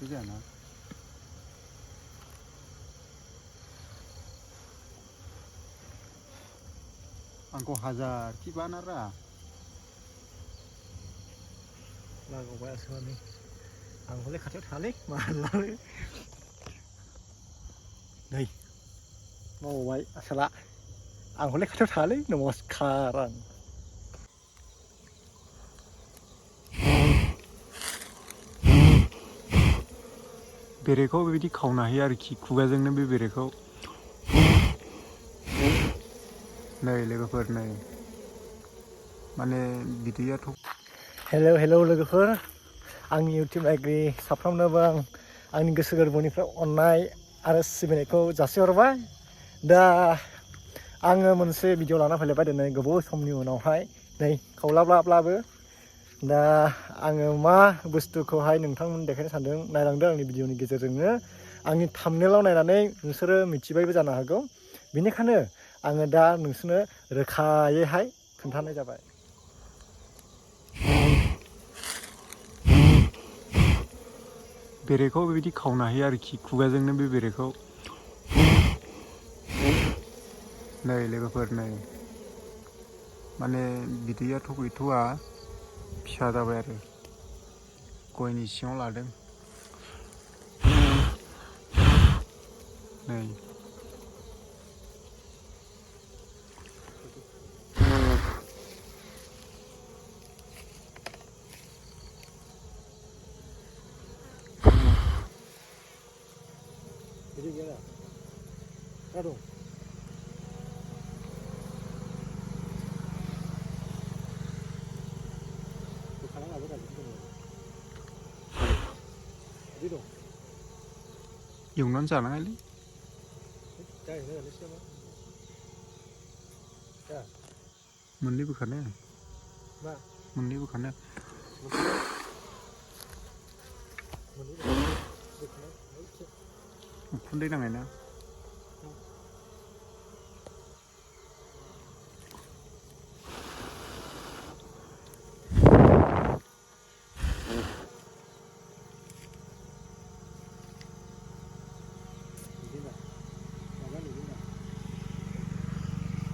जाना आंखौ हाजार कि बानारा लागावबाय आसोलनि आं हले खाथियाव थालै मालाबो नै मावबाय आसोला आं हले खाथियाव थालै नमस्कार आं बेरेखौ बेबायदि खावनो हायो आरोखि खुगाजोंनो बे बेरेखौ नै लोगोफोर नै माने बिदैयाथ' हेलौ लोगोफोर आंनि इउटिउब नायगिरि साफ्रोमनोबो आंनि गोसो गोरबोनिफ्राय अननाय आरो सिबिनायखौ जासिहरबाय दा आङो मोनसे भिडिअ लाना फैलायबाय दिनै गोबाव समनि उनावहाय नै खावलाब्लाबो दा आङो मा बुस्थुखौहाय नोंथांमोन देखायनो सानदों नायलांदों आंनि भिडिअनि गेजेरजोंनो आंनि थाम्बनेइलाव नायनानै नोंसोरो मिथिबायबो जानो हागौ बेनिखायनो आङो दा नोंसोरनो रोखायैहाय खोन्थानाय जाबाय बेरेखौ बेबायदि खावनो हायो आरोखि खुगाजोंनो बे बेरेखौ नै लोगोफोर नै माने बिदैयाथ' गैथ'वा फिसा जाबाय आरो गयनि सिङाव लादों नै बिदि गैया दा दं बोखाना लाबो गाज्रि दङ बिदि दं एवनानै जानाङालै जाहैनोसै नामा दा मोननै बोखानो मा मोननै बोखानो उखुन्दै नांनाय ना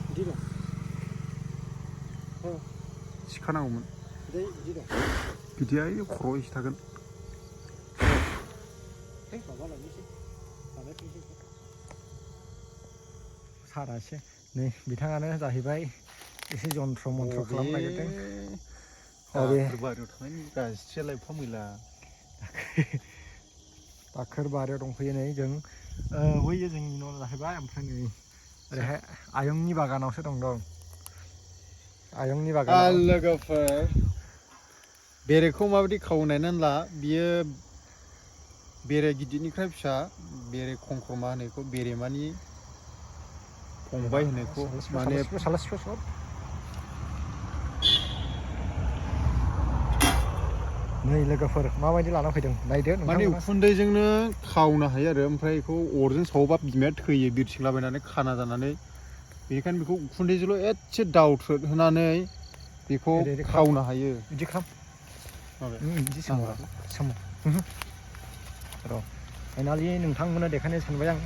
बिदि दं सिखानांगौमोन बिदि दं बिदिया खर'आव एसे थागोन माबा लायनोसै बानायफिनसै सारासो नै बिथाङानो जाहैबाय एसे जन्थ्र मन्थ्र खालामनो नागिरदों दाखोर बारियाव थांनायनि गाज्रियालाय एफा मैला दाखोर बारियाव दंफैयो नै जों बैयो जोंनि न' जाहैबाय ओमफ्राय नै ओरैहाय आयंनि बागानावसो दं आयंनि बागानाव लोगोफोर बेरेखौ माबायदि खावो नायनानै ला बियो बेरे गिदिरनिफ्राय फिसा बेरे खंख्रमा होनायखौ बेरेमानि फंबाय होनायखौ माने नै लोगोफोर माबायदि लाना फैदों नायदो माने नोंथांमोना उखुन्दैजोंनो खावनो हायो आरो ओमफ्राय बेखौ अरजों सावोबा बिमाया थैयो बिरसिंलाबायनानै खाना जानानै बेनिखायनो बेखौ उखुन्दैजोंल' एसे दावथ्रोद होनानै बेखौ खावनो हायो बिदि खालाम बिदि सोम र' फाइनालि नोंथांमोननो देखायनो सानबाय आं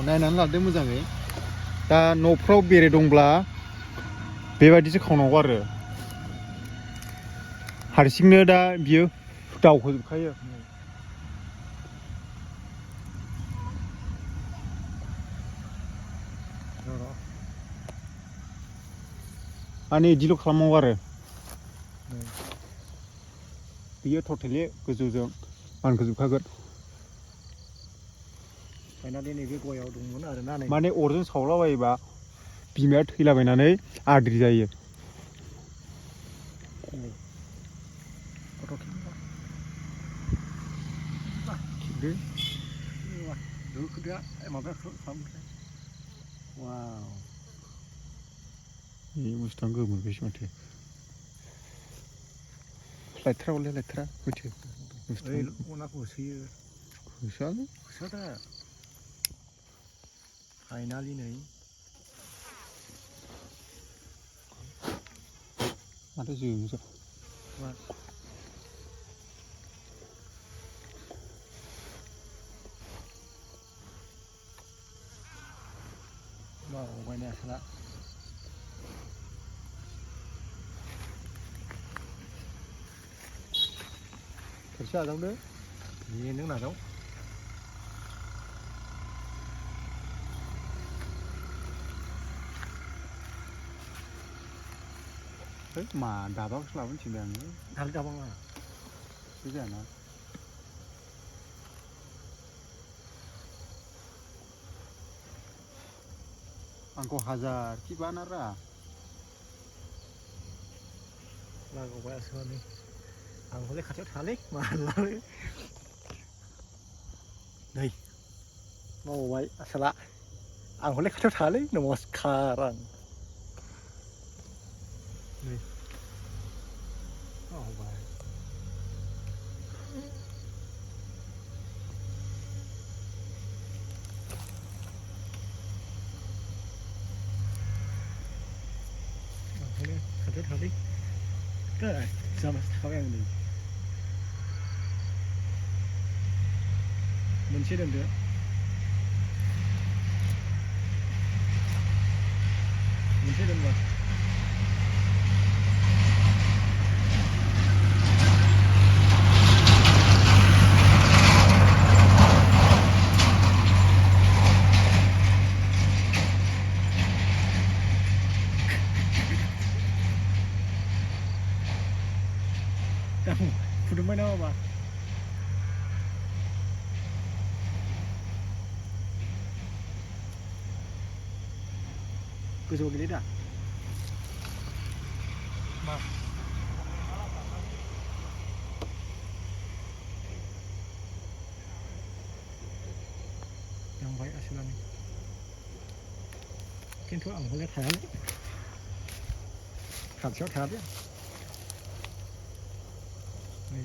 नायनानै लादो मोजाङै दा न'फ्राव बेरे दंब्ला बेबायदिसो खावनांगौ आरो हारसिंनो दा बियो दावखोजोबखायो माने बिदिल' खालामनांगौ आरो बियो टटेलि गोजौजों मानखोजोबखागोन फाइनालि नैबे गयाव दंमोन आरोना नै माने अरजों सावलाबायोबा बिमाया थैलाबायनानै आद्रि जायो बे बुस्थुआनो गोमोरबायसो माथो लायथ्रा हले लायथ्रा माथो होसोआलै होसोआ दा फाइनालि नै माथो जोंसो asala thật xa đâu đấy ni nước nào đâu đấy mà đà bác là vẫn chỉ đèn nữa hal đâu bang cái gì nó angko hajar gimana ra lagu bahasa Sunda ang boleh kacau thalik mahal đây mau vậy asala ang boleh kacau thalik namaskaran đây oh vậy ang boleh kacau thalik ke sama kau yang ni मोनसे दोनदो मोनसे दोनबा kamu fudumai nawa ba गोजौ गेले दा मा नांबाय आसलानि खिन्थु आं हले थायालै खाथियाव थाया दे नै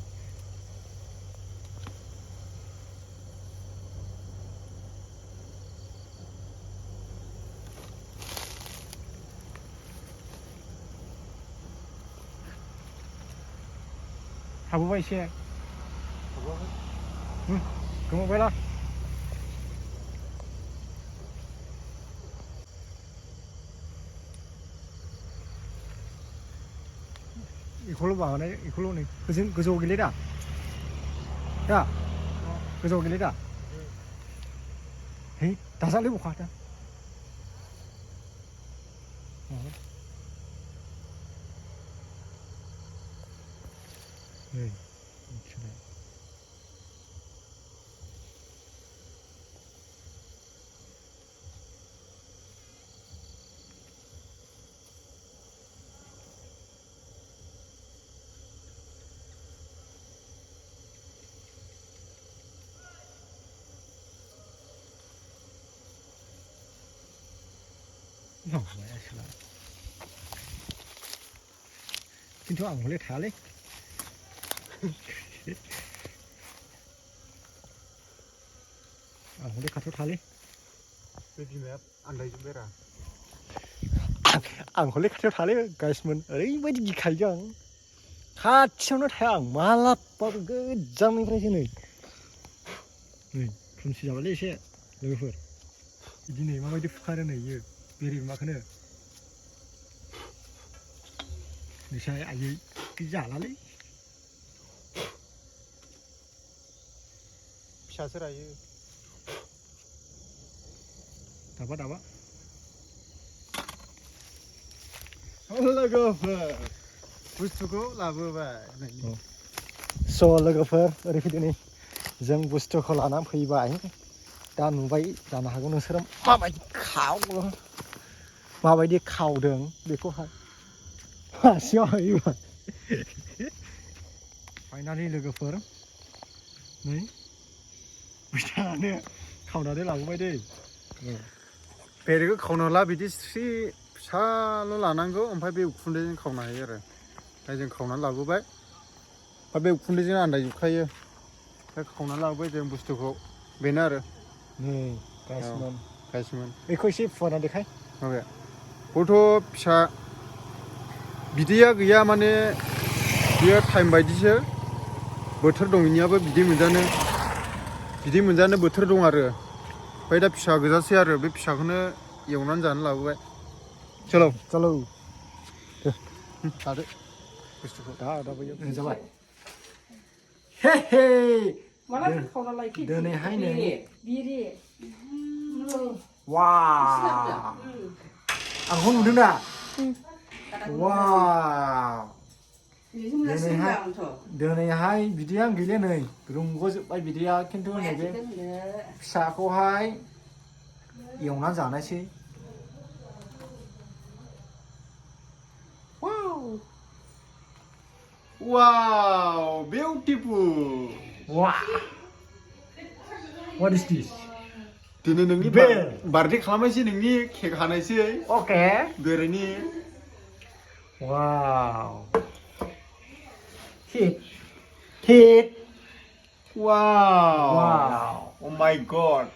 हाबोबाय एसे गोमाबायला इखौल' माबानाय इखौल' नै गोजौ गेले दा गोजौ गेले दा है दाजालै बखा दा 네, 이렇게. 뭐야, 싫어. 진짜 안 몰래 다래? ang boleh kacau thali baby map andai jubera ang boleh kacau thali guys men ओरैबायदि गिखायो आं खाथियावनो थाया आं मालाबाबो गोजाननिफ्रायसो नै खोमसि जाबायलै एसे लोगोफोर दिनै माबायदि फुखारो नै इयो बेरे माखौनो निसाय आयै जालालै फिसासो रायो दाबा लोगोफोर बुस्थुखौ लाबोबाय स' लोगोफोर ओरैबायदि नै जों बुस्थुखौ लानानै फैबाय दा नुबाय जानो हागौ नोंसोरो माबायदि खावदों बेखौहाय हासिङाव होयोबाय फाइनालि लोगोफोर नै बिथाङानो खावनानै लाबोबाय दै बेरेखौ खावनोला बिदि स्रि फिसाल' लानांगौ ओमफ्राय बे उखुन्दैजों खावनो हायो आरो ओमफ्राय जों खावनानै लाबोबाय ओमफ्राय बे उखुन्दैजों आन्दायजोबखायो ओमफ्राय खावनानै लाबोबाय जों बुस्थुखौ बेनो आरो नै गाइसमोन बेखौ एसे फुवारना देखाय माबे गथ' फिसा बिदैया गैया माने बियो टाइम बायदिसो बोथोर दं इनियाबो बिदै मोनजानो बोथोर दं आरो ओमफ्राय दा फिसा गोजासै आरो बे फिसाखौनो एवनानै जानो लाबोबाय चलो चलो लादो बुस्थुखौ दा बैयाव जाबाय हे हे माला खावना लायखि दिनैहाय नै बिरि वाव आंखौ नुदों दा वाव दिनैहाय बिदैया गैले नै रुंग'जोब्बाय बिदैया खिन्थु नैबे फिसाखौहाय एवना जानोसै वाव बिउटिफुल वाव what is this दिनै नोंनि बेर बार्थडे खालामनायसै नोंनि केक हानायसै ओके बेरेनि वाव hit वाव wow ओ माय गॉड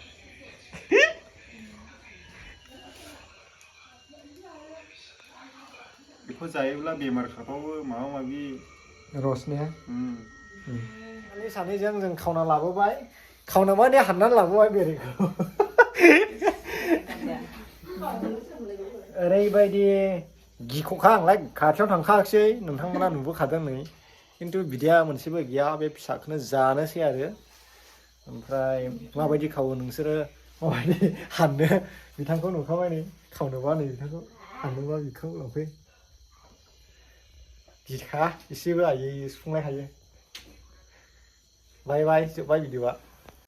बेखौ जायोब्ला बेमार खारबावो माबा माबि रसने उम सानैजों जों खावना लाबोबाय खावना माने हाननानै लाबोबाय बेरेखौ ओरैबायदि गिख'खा आंलाय खाथियाव थांखायाखिसै नोंथांमोना नुबोखादों नै खिन्थु बिदिया मोनसेबो गैया बे फिसाखौनो जानोसै आरो ओमफ्राय माबायदि खावो नोंसोरो माबायदि हाननो बिथांखौ नुखाबाय नै खावनोबा नै बिथांखौ हाननोबा बिखौ लांफै गिखा एसेबो आयै सुफुंनो हायो बाय बाय जोब्बाय बिदिबा